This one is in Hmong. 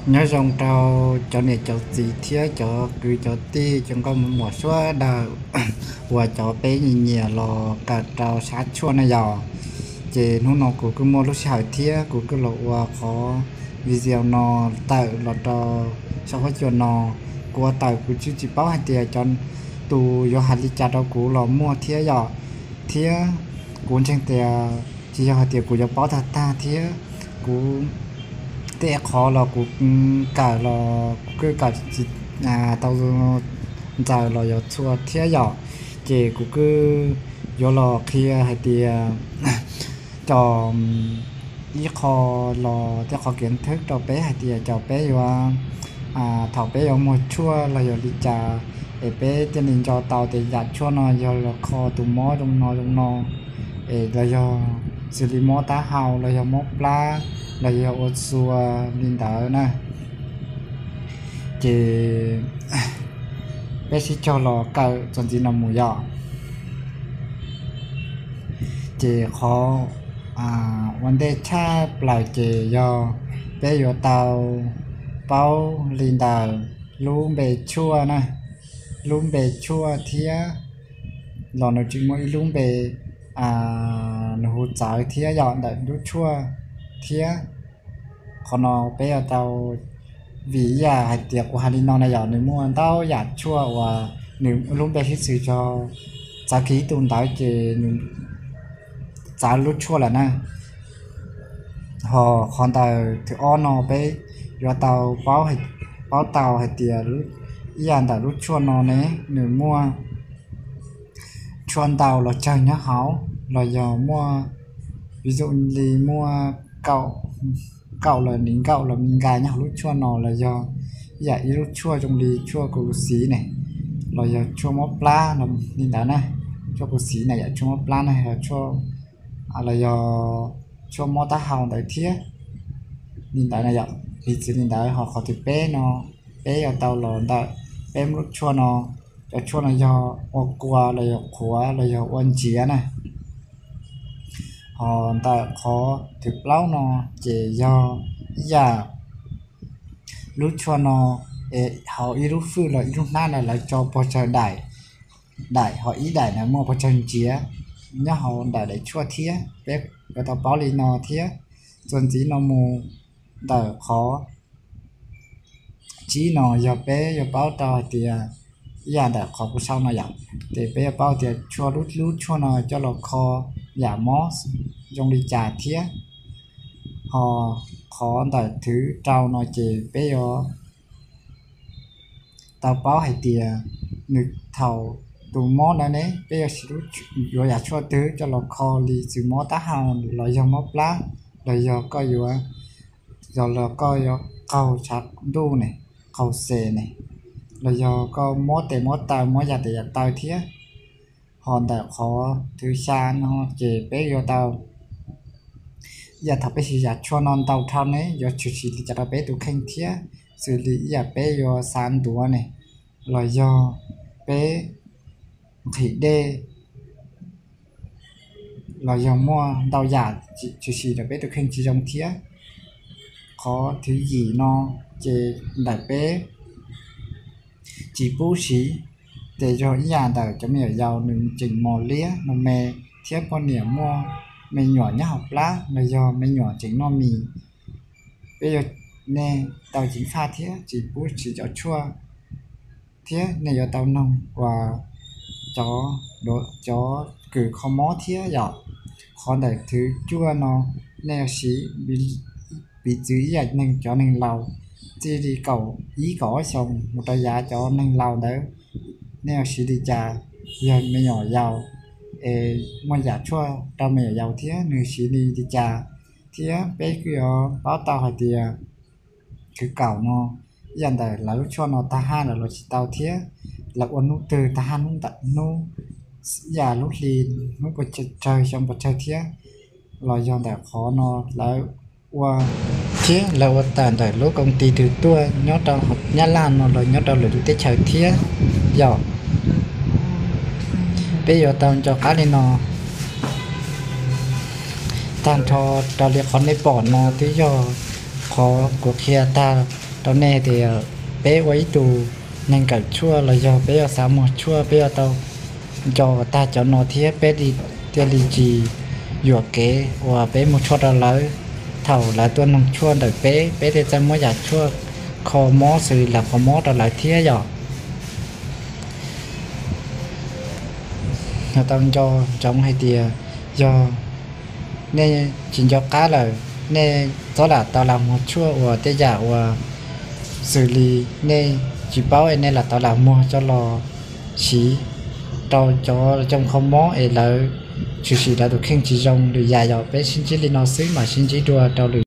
Nyob zoo rau cov niam cov txiv thiab cov kwv cov tij cov nkauj muam sawv daws uas cov peb nyiam nyiam los kawm rau sab tshuaj na yom. Ces hnub no kuv kuj muaj lub sij hawm thiab kuv kuj los ua qhov video no tawm los rau sab huab cua no. Kuv ua tawm kuv tsis tsis paub hais tias cov tus yuav hais li cas rau kuv los muaj thiab yom. Thiab kuv ntseeg tias tsis yog hais tias kuv yuav paub tag tag thiab kuv tej qhov los kuv kawm los kuv kuj kawm tsis tau ntxaws los yog txhua thiab yom. Ces kuv kuj yuav los qhia hais tias cov ib qho los tej qhov kev thwb rau peb hais tias cov peb yuav thaum peb yuav muag tshuaj los yog li cas es peb thiaj li nco tau tias yam tshuaj no yog los kho tus mob zoo no zoo no, es los yog xws li mob taub hau los yog mob plab los yog ua xua li ntawd na. Ces peb sib cog los kawm txuas ntxiv no mus yom. Ces qhov ua ntej tshaj plaws ces yog peb yuav tau paub li ntawm lub npe tshuaj na, lub npe tshuaj thiab los nws tsis muaj ib lub npe nws hu txawv thiab yom ntawm lub tshuaj thiab. Qhov no peb yuav tau, vim ib yam hais tias kuv hais li no na yom, nws muaj ntau yam tshuaj uas nws lub npe sib xws txog txawv kiag ib tug ntawd ces nws txawv lub tshuaj lawm na. Ho qhov ntawm thib ob no peb yuav tau paub tau hais tias ib yam ntawm lub tshuaj no ne nws muaj tshuaj ntau los tsawg nyob hauv los yog muaj, vis xws li muaj kaum los ni nkaum los mi nka nyob hauv lub tshuaj no los yog ib yam ib lub tshuaj zoo li tshuaj kuv xiv ne, los yog tshuaj mob plab li ntawd na. Tshuaj kuv xiv na yam tshuaj mob plab na yog tshuaj los yog tshuaj mob taub hau ntawd thiab li ntawd na yom. Piv txwv li ntawd ho qhov thib peb no peb yuav tau los ntawm peb lub tshuaj no, cov tshuaj no yog ua kua los yog qhuav los yog ua ntsiav na. Ho ntawm qhov thib plaub no ces yog ib yam lub tshuaj no es hauv ib lub fwj los ib lub hnab na lawv tso pes tsawg daim, daim ho ib daim na muaj pes tsawg ntsiav nyob hauv ntawm daim tshuaj thiab. Peb yuav tau paub li no thiab. Txuas ntxiv no mus ntawm qhov tsib no yog peb yuav paub tau hais tias ib yam ntawm qhov kuv sau no yom, ces peb yuav paub tias tshuaj lub lub tshuaj no coj los kho yam mob zoo li cas thiab. Ho qhov ntawm thib rau no ces peb yuav tau paub hais tias nws thaum tus mob ntawd ne peb yuav siv yuav yam tshuaj twg coj los kho li xws mob taub hau los yog mob plab los yog koj yuav, yog los koj yuav qaug tshav ntuj ne, qaug xes ne, los yog koj mob tes mob taw mob yam tes yam taw thiab. Ho ntawm qhov thib xya no ces peb yuav tau, yam thaum peb siv yam tshuaj no ntau dhau ne yuav tshwm sim li cas rau peb tus kheej thiab, xws li ib yam peb yuav xav ntuav ne, los yog peb nqhis dej, los yog muaj ntau yam tshwm sim rau peb tus kheej tsis zoo thiab. Qhov thib yim no ces ntawm peb tsis pub siv, ces yog ib yam ntawm cov me nyuam yaus nws tseem mos liab mos me thiab poj niam muaj me nyuam nyob hauv plab los yog me nyuam tseem noj mis, peb yuav, nej tau ceev faj thiab tsis pub siv cov tshuaj thiab nej yuav tau noog uas cov, cov kws kho mob thiab yom. Qhov ntawm thib cuaj no nej yuav siv, piv txwv ib yam neeg cov neeg laus txij li kaum ib kaum ob xyoos mus rau yav cov neeg laus ntawd, nej yuav siv li cas? Yog me nyuam yaus es muaj yam tshuaj rau me nyuam yaus thiab nws siv li li cas? Thiab peb kuj yuav paub tau hais tias thib kaum no ib yam ntawm lawv lub tshuaj no tag haj lawv los tsis tau thiab, lawv ua hnub twg tag haj hnub ntawd hnub, ib yam lub hli hnub puas tsawg xyoo puas tsawg thiab, los yog ntawm qhov no lawv ua, thiab lawv ua tawm ntawm lub koom tij twg tuaj nyob rau Nyab Laj no los nyob rau lwm lub teb chaws thiab yom. Peb yuav tau nco qab li no. Tag nrho raws li qhov nej pom no twb yog qhov kuv qhia tag rau nej tias peb ua ib tug neeg kawm tshuaj los yog peb yuav xav muag tshuaj, peb yuav tau nco tag cov no thiab peb thiaj li tsis yuam kev uas peb muag tshuaj rau lawv. Thaum lawv tuaj nug tshuaj ntawm peb, peb thiaj txawj muab yam tshuaj kho mob xws li lawv qhov mob rau lawv thiab yom. Yog tau nco ntsoov hais tias yog nej tsis nco qab lawm, nej txhob lam tau lam muag tshuaj uas tej yam uas xws li nej tsis paub es nej lam tau lam muag coj los siv rau cov coj kho mob es lawv tshwm sim lawv tus kheej tsis zoo lwm yam yom. Peb sib ntsib li no xwb, mam sib ntsib dua rau lwm